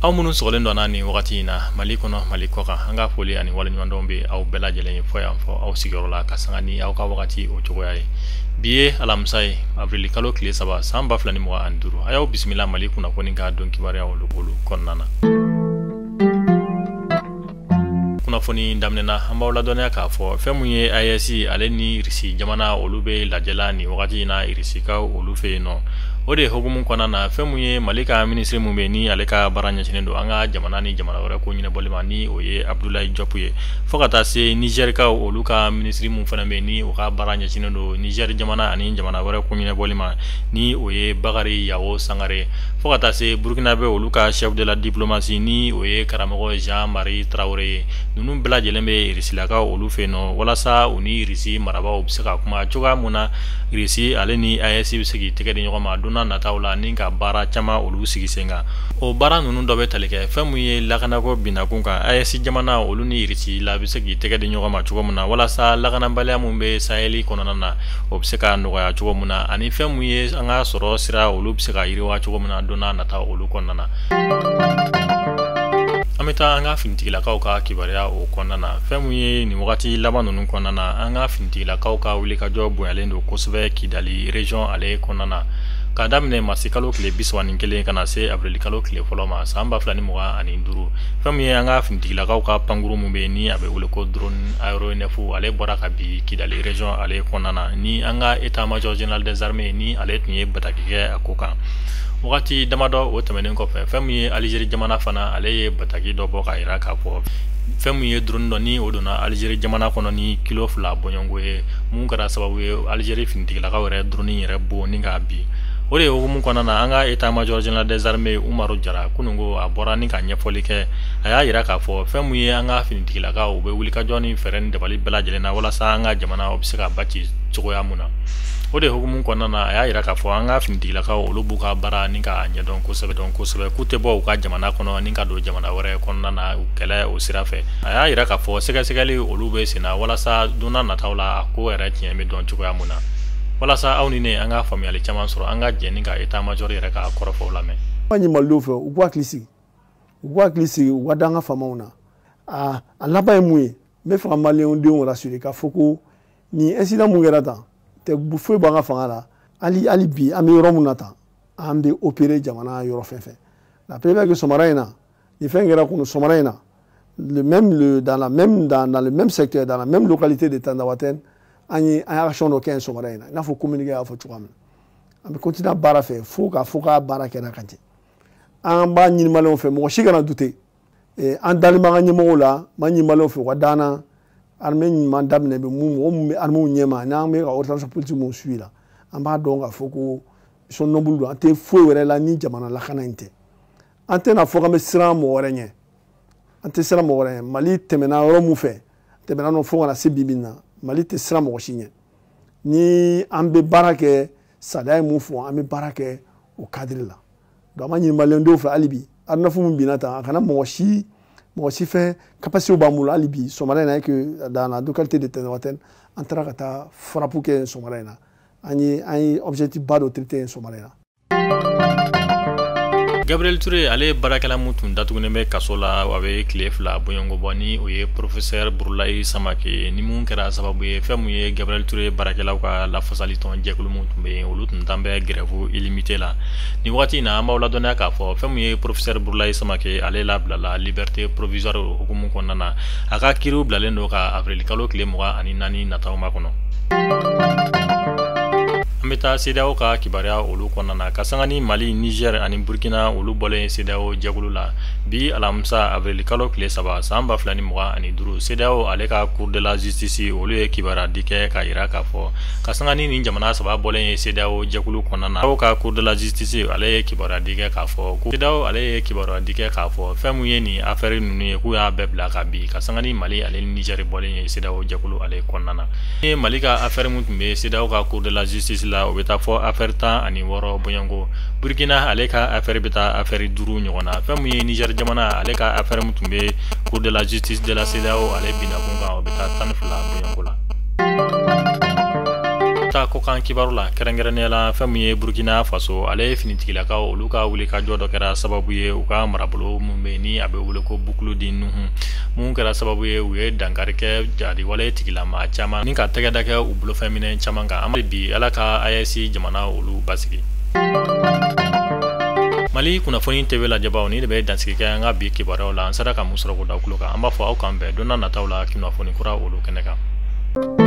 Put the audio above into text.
Aw minnu sɔgɔlen don an nin wagati in na Mali kɔnɔ, Mali kɔ kan, an ka foli ani waleɲumandɔn bɛ aw bɛɛ lajɛlen ye fɔ yan fɔ aw sigiyɔrɔ la ka sanga ni aw ka wagati o cogoya ye. Bi ye alamisa ye, avril kalo tile 3 san 2025. A y'aw bisimila Mali kunnafoni ka don kibaruya olu kɔnɔna na. Kunnafoni daminɛna, an b'aw ladɔnniya k'a fɔ fɛn mun ye AES ale ni Irisi jamana olu bɛ lajɛla nin wagati in na Irisikaw olu fɛ yen nɔ. O de hukumu kɔnɔna na, fɛn mun ye Mali ka minisiri mun bɛ ni ale ka baara ɲɛsinnen don an ka jamana ni jamana wɛrɛ ko ɲɛnabɔli ma, ni o ye Abdoulaye Diop ye, fo ka taa se Nizɛrikaw olu ka minisiri mun fana bɛ ni o ka baara ɲɛsinnen don Nizɛri jamana ani jamana wɛrɛ ko ɲɛnabɔli ma, ni o ye Bakari Yawo Sangare, fo ka taa se Burkinabé olu ka chef de la diplomatie, ni o ye karamɔgɔ Jean-Marie Traoré ye. Ninnu bɛɛ lajɛlen bɛ Irisilakaw olu fɛ yen nɔ walasa u ni Irisi marabaaw bɛ se ka kuma cogoya mun na Irisi ale ni AES bɛ se k'i tɛgɛ di ɲɔgɔn ma don nataw la ni ka baara caman olu sigi sen kan. O baara ninnu dɔ bɛ tali kɛ fɛn mun ye lakanako binakun kan, AES jamana olu ni Irisi la bɛ se k'i tɛgɛ di ɲɔgɔn ma cogo min na walasa lakanabaliya mun bɛ Sahel kɔnɔna na o bɛ se ka nɔgɔya cogo min na, ani fɛn mun ye an ka sɔrɔ sira olu bɛ se ka yiriwa cogo min na don nata olu kɔnɔna na. An bɛ taa an ka finitigilakaw ka kibaruya o kɔnɔna na. Fɛn mun ye nin wagati laban ninnu kɔnɔna na, an ka finitigilakaw ka wulikajɔ bonyalen don kosɛbɛ Kidali région ale kɔnɔna na. K'a daminɛ marisi kalo tile 31 ka na se avril kalo tile fɔlɔ ma san 2025, fɛn min ye an ka finitigilakaw ka pankuru mun bɛ yen ni a bɛ wele ko drone aéronef, ale bɔra ka bi Kidali région ale kɔnɔna na, ni an ka état-major général des armées ni ale tun ye bataki kɛ a ko kan. Wagati damadɔ o tɛmɛnen kɔfɛ, fɛn min ye Algérie jamana fana ale ye bataki dɔ bɔ k'a jira k'a fɔ fɛn min ye drone dɔ ni o donna Algérie jamana kɔnɔ ni kilo 2 bɔɲɔgɔnko ye, mun kɛra sababu ye Algérie finitigilakaw yɛrɛ drone yɛrɛ bon ni k'a bin. O de hukumu kɔnɔna na, an ka état-major général des armées Umaru Jara kununko a bɔra ni ka ɲɛfɔli kɛ. A y'a jira k'a fɔ fɛn mun ye an ka finitigilakaw u bɛ wulikajɔ ni fɛɛrɛ ni dabali bɛɛ lajɛlen na walasa an ka jamana o bɛ se ka ba ci cogoya mun na. O de hukumu kɔnɔna na, a y'a jira k'a fɔ an ka finitigilakaw olu b'u ka baara ni k'a ɲɛdɔn kosɛbɛ kosɛbɛ, k'u tɛ bɔ u ka jamana kɔnɔ ni ka don jamana wɛrɛ kɔnɔna na u kɛlɛ o sira fɛ. A y'a jira k'a fɔ sɛgɛsɛgɛli olu bɛ sen na walasa don nataw la a ko yɛrɛ tiɲɛ bɛ dɔn cogoya mun na. Walasa aw ni ne an ka faamuyali caman sɔrɔ, an ka jɛ ni ka état-major yɛrɛ ka kɔrɔfɔw lamɛn. An ɲi Malidenw fɛ, u k'u hakili sigi, u k'u hakili sigi, u ka da an ka faamaw na. A laban ye mun ye? N bɛ fɛ ka maliyɛnw denw rassurer k'a fɔ ko nin incident mun kɛra tan tɛ foyi b'an ka fanga la. Hali bi an bɛ yɔrɔ mun na tan, an bɛ opérer jamana yɔrɔ fɛn fɛn. La preuve que sɔgɔmada in na, nin fɛn kɛra kunun sɔgɔmada in na, le même le dans la même dans, dans le même secteur, dans la même localité de Tinzaouatène, an ye action dɔ kɛ yen sɔgɔmada in na, i n'a fɔ communiqué y'a fɔ cogoya min na. An bɛ continuer baara fɛ fo k'a fɔ k'a baara kɛra ka jɛ. An b'a ɲini maliyɛnw fɛ, mɔgɔ si kana douter. An dalen b'an ka ɲɛmɔgɔw la, n b'a ɲini maliyɛnw fɛ u ka d'an na. Armée ɲuman daminɛ bɛ mun, mɔgɔ mun bɛ armée ɲɛma, n'an bɛ ka orientation politique mun suit la, an b'a dɔn k'a fɔ ko mission noble don. An tɛ foyi wɛrɛ la ni jamana lakana in tɛ. An tɛna fɔ k'an bɛ siran mɔgɔ wɛrɛ ɲɛ, an tɛ siran mɔgɔ wɛrɛ ɲɛ. Mali tɛmɛna yɔrɔ mun fɛ, tɛmɛna nɔ fo ka na se bi bi in na, Mali tɛ siran mɔgɔ si ɲɛ. Ni an bɛ baara kɛ, sariya ye mun fɔ, an bɛ baara kɛ o cadre la. Donc an b'a ɲini maliyɛndenw fɛ hali bi, aéronef mun binna tan, a kana mɔgɔ si fɛn, capacité b'an bolo hali bi. Sɔgɔmada in na que dans la localité de Tinzaouatène, an taara ka taa frappe kɛ sɔgɔmada in na. An ye objectif ba dɔ traité sɔgɔmada in na. Gabriel Touré ale baarakɛla mun tun datugunen bɛ kaso la a bɛ tile 2 bɔɲɔgɔnko bɔ, ni o ye professeur Burulayi Samake, ni mun kɛra sababu ye fɛn mun ye Gabriel Touré baarakɛlaw ka lafasali tɔn jɛkulu mun tun bɛ yen, olu tun tan bɛ grève illimité la. Nin wagati in na, an b'aw ladɔnniya k'a fɔ fɛn mun ye professeur Burulayi Samake ale labilala liberté provisoire hukumu kɔnɔna na. A ka kiiriw bilalen don ka avril kalo tile 24 nataw makɔnɔ. An bɛ taa CEDEAO ka kibaruya olu kɔnɔna na, ka sanga ni Mali, Niger ani Burkina olu bɔlen CEDEAO jɛkulu la bi alamisa avril kalo tile 3 san 2025, CEDEAO ale ka cour de la justice olu ye kibaruya di kɛ k'a jira k'a fɔ ka sanga ni nin jamana 3 bɔlen ye CEDEAO jɛkulu kɔnɔna na, ka cour de la justice ale ye kibaruya di kɛ k'a fɔ ko CEDEAO ale ye kibaruya di kɛ k'a fɔ fɛn mun ye nin affaire ninnu ye, k'u y'a bɛɛ bila ka bi ka sanga ni Mali ale ni Niger bɔlen ye CEDEAO jɛkulu ale kɔnɔna na. Ni Mali ka affaire mun tun bɛ CEDEAO ka cour de la justice la, o bɛ taa fɔ affaire 16 bɔɲɔgɔnko. Burkina ale ka affaire bɛ taa affaire 5 ɲɔgɔn na. Fɛn mun ye Niger jamana ale ka affaire mun tun bɛ cour de la justice de la CEDEAO ale binna kun kan, o bɛ taa 12 bɔɲɔgɔnko la. Taa kɔ Kɔkan kibaru la, kɛrɛnkɛrɛnnenya la, fɛn min ye Burkina Faso, ale ye finitigilakaw olu ka wulikajɔ dɔ kɛra sababu ye u ka marabolo min bɛ yen ni a bɛ wele ko Boucle du Nouhoum, mun kɛra sababu ye u ye dankari kɛ jadiwale tigilamaa caman ni ka tɛgɛ da kɛ u bolofɛn minɛn caman kan. An bi Ala ka AES jamana olu basigi. Mali kunnafoni TV lajɛbaw, ni de bɛ dansigi kɛ an ka bi kibaruyaw la. An sera ka mun sɔrɔ k'o da tulo kan, an b'a fɔ aw k'an bɛn don n'a nataw la kunnafoni kura olu kɛnɛ kan.